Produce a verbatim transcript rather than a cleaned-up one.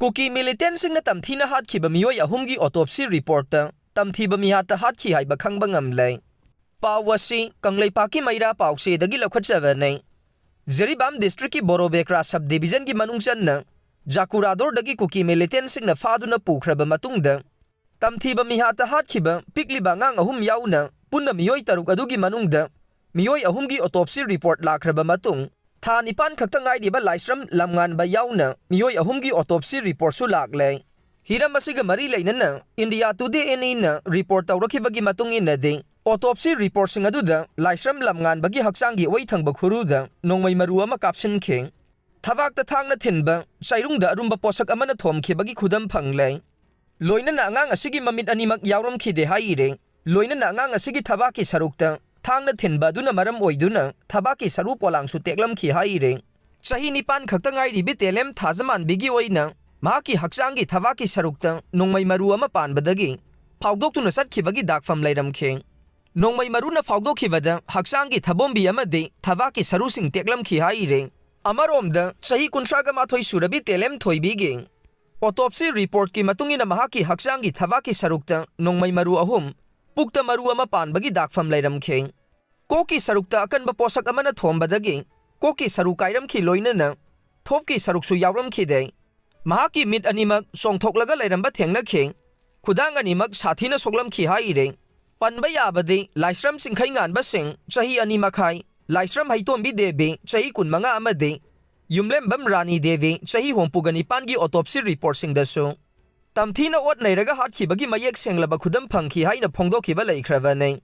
ꯀꯨꯀꯤ ꯃꯤꯂꯤꯇꯦꯟꯁꯤꯡꯅ ꯇꯝꯊꯤꯅ ꯍꯥꯠꯈꯤꯕ ꯃꯤꯑꯣꯏ ꯑꯍꯨꯝꯒꯤ ꯑꯣꯇꯣꯞꯁꯤ ꯔꯤꯄꯣꯔꯠꯇ ꯇꯝꯊꯤꯕ ꯃꯤꯍꯥꯠꯇ ꯍꯥꯠꯈꯤ ꯍꯥꯏꯕ ꯈꯪꯕ ꯉꯝꯂꯦ꯫ ꯄꯥꯎ ꯑꯁꯤ ꯀꯪꯂꯩꯄꯥꯛꯀꯤ ꯃꯩꯔꯥ ꯄꯥꯎꯆꯦꯗꯒꯤ ꯂꯧꯈꯠꯆꯕꯅꯤ꯫ ꯖꯤꯔꯤꯕꯥꯝ ꯗꯤꯁꯇ꯭ꯔꯤꯛꯀꯤ ꯕꯣꯔꯣꯕꯦꯀ꯭ꯔꯥ ꯁꯕ ꯗꯤꯕꯤꯖꯟꯒꯤ ꯃꯅꯨꯡ ꯆꯟꯅ ꯖꯥꯀꯨꯔꯥꯗꯣꯔꯗꯒꯤ ꯀꯨꯀꯤ ꯃꯤꯂꯤꯇꯦꯟꯁꯤꯡꯅ ꯐꯥꯗꯨꯅ ꯄꯨꯈ꯭ꯔꯕ ꯃꯇꯨꯡꯗ, ꯇꯝꯊꯤꯕ ꯃꯤꯍꯥꯠꯇ ꯍꯥꯠꯈꯤꯕ ꯄꯤꯛꯂꯤꯕ ꯑꯉꯥꯡ ꯑꯍꯨꯝ ꯌꯥꯎꯅ ꯄꯨꯟꯅ ꯃꯤꯑꯣꯏ ꯇꯔꯨꯛ ꯑꯗꯨꯒꯤ ꯃꯅꯨꯡꯗ ꯃꯤꯑꯣꯏ ꯑꯍꯨꯝꯒꯤ ꯑꯣꯇꯣꯞꯁꯤ ꯔꯤꯄꯣꯔꯠ ꯂꯥꯛꯈ꯭ꯔꯕ ꯃꯇꯨꯡ, ꯊꯥ ꯅꯤꯄꯥꯟ ꯈꯛꯇ ꯉꯥꯏꯔꯤꯕ ꯂꯥꯏꯁ꯭ꯔꯝ ꯂꯝꯉꯥꯟꯕ ꯌꯥꯎꯅ ꯃꯤꯑꯣꯏ ꯑꯍꯨꯝꯒꯤ ꯑꯣꯇꯣꯞꯁꯤ ꯔꯤꯄꯣꯔꯠꯁꯨ ꯂꯥꯛꯂꯦ꯫ ꯍꯤꯔꯝ ꯑꯁꯤꯒ ꯃꯔꯤ ꯂꯩꯅꯅ ꯏꯟꯗꯤꯌꯥ ꯇꯨꯗꯦ ꯑꯦꯟ ꯏꯅ ꯔꯤꯄꯣꯔꯠ ꯇꯧꯔꯛꯈꯤꯕꯒꯤ ꯃꯇꯨꯡ ꯏꯟꯅꯗꯤ, ꯑꯣꯇꯣꯞꯁꯤ ꯔꯤꯄꯣꯔꯠꯁꯤꯡ ꯑꯗꯨꯗ ꯂꯥꯏꯁ꯭ꯔꯝ ꯂꯝꯉꯥꯟꯕꯒꯤ ꯍꯛꯆꯥꯡꯒꯤ ꯑꯣꯏ ꯊꯪꯕ ꯈꯨꯔꯨꯗ ꯅꯣꯡꯃꯩ ꯃꯔꯨ ꯑꯃ ꯀꯥꯞꯁꯤꯟꯈꯤ꯫ ꯊꯕꯥꯛꯇ ꯊꯥꯡꯅ ꯊꯤꯟꯕ ꯆꯩꯔꯨꯡꯗ ꯑꯔꯨꯝꯕ ꯄꯣꯠꯁꯛ ꯑꯃꯅ ꯊꯣꯝꯈꯤꯕꯒꯤ ꯈꯨꯗꯝ ꯐꯪꯂꯦ꯫ ꯂꯣꯏꯅꯅ ꯑꯉꯥꯡ ꯑꯁꯤꯒꯤ ꯃꯃꯤꯠ ꯑꯅꯤꯃꯛ ꯌꯥꯎꯔꯝꯈꯤꯗꯦ ꯍꯥꯏꯔꯦ꯫ ꯂꯣꯏꯅꯅ ꯑꯉꯥꯡ ꯑꯁꯤꯒꯤ ꯊꯕꯥꯛꯀꯤ ꯁꯔꯨꯛꯇ ꯊꯥꯡꯅ ꯊꯤꯟꯕ ꯑꯗꯨꯅ ꯃꯔꯝ ꯑꯣꯏꯗꯨꯅ ꯊꯕꯥꯛꯀꯤ ꯁꯔꯨ ꯄꯣꯂꯥꯡꯁꯨ ꯇꯦꯛꯂꯝꯈꯤ ꯍꯥꯏꯔꯦ꯫ ꯆꯍꯤ ꯅꯤꯄꯥꯟ ꯈꯛꯇ ꯉꯥꯏꯔꯤꯕꯤ ꯇꯦꯂꯦꯝ ꯊꯥꯖꯃꯥꯟꯕꯤꯒꯤ ꯑꯣꯏꯅ ꯃꯍꯥꯛꯀꯤ ꯍꯛꯆꯥꯡꯒꯤ ꯊꯕꯥꯛꯀꯤ ꯁꯔꯨꯛꯇ ꯅꯣꯡꯃꯩ ꯃꯔꯨ ꯑꯃ ꯄꯥꯟꯕꯗꯒꯤ ꯐꯥꯎꯗꯣꯛꯇꯨꯅ ꯆꯠꯈꯤꯕꯒꯤ ꯗꯥꯛꯐꯝ ꯂꯩꯔꯝꯈꯤ꯫ ꯅꯣꯡꯃꯩ ꯃꯔꯨꯅ ꯐꯥꯎꯗꯣꯛꯈꯤꯕꯗ ꯍꯛꯆꯥꯡꯒꯤ ꯊꯕꯣꯝꯕꯤ ꯑꯃꯗꯤ ꯊꯕꯥꯛꯀꯤ ꯁꯔꯨꯁꯤꯡ ꯇꯦꯛꯂꯝꯈꯤ ꯍꯥꯏꯔꯦ꯫ ꯑꯃꯔꯣꯝꯗ, ꯆꯍꯤ ꯀꯨꯟꯊ꯭ꯔꯥꯒ ꯃꯥꯊꯣꯏ ꯁꯨꯔꯕꯤ ꯇꯦꯂꯦꯝ ꯊꯣꯏꯕꯤꯒꯤ ꯑꯣꯇꯣꯞꯁꯤ ꯔꯤꯄꯣꯔꯠꯀꯤ ꯃꯇꯨꯡ ꯏꯟꯅ ꯃꯍꯥꯛꯀꯤ ꯍꯛꯆꯥꯡꯒꯤ ꯊꯕꯥꯛꯀꯤ ꯁꯔꯨꯛꯇ ꯅꯣꯡꯃꯩ ꯃꯔꯨ ꯑꯍꯨꯝ, ꯄꯨꯛꯇ ꯃꯔꯨ ꯑꯃ ꯄꯥꯟꯕꯒꯤ ꯗꯥꯛꯐꯝ ꯂꯩꯔꯝꯈꯤ꯫ ꯀꯣꯛꯀꯤ ꯁꯔꯨꯛꯇ ꯑꯀꯟꯕ ꯄꯣꯠꯁꯛ ꯑꯃꯅ ꯊꯣꯝꯕꯗꯒꯤ ꯀꯣꯛꯀꯤ ꯁꯔꯨ ꯀꯥꯏꯔꯝꯈꯤ, ꯂꯣꯏꯅꯅ ꯊꯣꯞꯀꯤ ꯁꯔꯨꯛꯁꯨ ꯌꯥꯎꯔꯝꯈꯤꯗꯦ꯫ ꯃꯍꯥꯛꯀꯤ ꯃꯤꯠ ꯑꯅꯤꯃꯛ ꯆꯣꯡꯊꯣꯛꯂꯒ ꯂꯩꯔꯝꯕ ꯊꯦꯡꯅꯈꯤ꯫ ꯈꯨꯗꯥꯡ ꯑꯅꯤꯃꯛ ꯁꯥꯊꯤꯅ ꯁꯣꯛꯂꯝꯈꯤ ꯍꯥꯏꯔꯤ꯫ ꯄꯟꯕ ꯌꯥꯕꯗꯤ ꯂꯥꯏꯁ꯭ꯔꯝ ꯆꯤꯡꯈꯩ ꯉꯥꯟꯕꯁꯤꯡ ꯆꯍꯤ ꯑꯅꯤ ꯃꯈꯥꯏ, ꯂꯥꯏꯁ꯭ꯔꯝ ꯍꯩꯇꯣꯝꯕꯤ ꯗꯦꯕꯤ ꯆꯍꯤ ꯀꯨꯟꯃꯉꯥ ꯑꯃꯗꯤ ꯌꯨꯝꯂꯦꯝꯕꯝ ꯔꯥꯅꯤ ꯗꯦꯕꯤ ꯆꯍꯤ ꯍꯨꯝꯐꯨꯒ ꯅꯤꯄꯥꯟꯒꯤ ꯑꯣꯇꯣꯞꯁꯤ ꯔꯤꯄꯣꯔꯠꯁꯤꯡꯗꯁꯨ ꯇꯝꯊꯤꯅ ꯑꯣꯠ ꯅꯩꯔꯒ ꯍꯥꯠꯈꯤꯕꯒꯤ ꯃꯌꯦꯛ ꯁꯦꯡꯂꯕ ꯈꯨꯗꯝ ꯐꯪꯈꯤ ꯍꯥꯏꯅ ꯐꯣꯡꯗꯣꯛꯈꯤꯕ ꯂꯩꯈ꯭ꯔꯕꯅꯤ꯫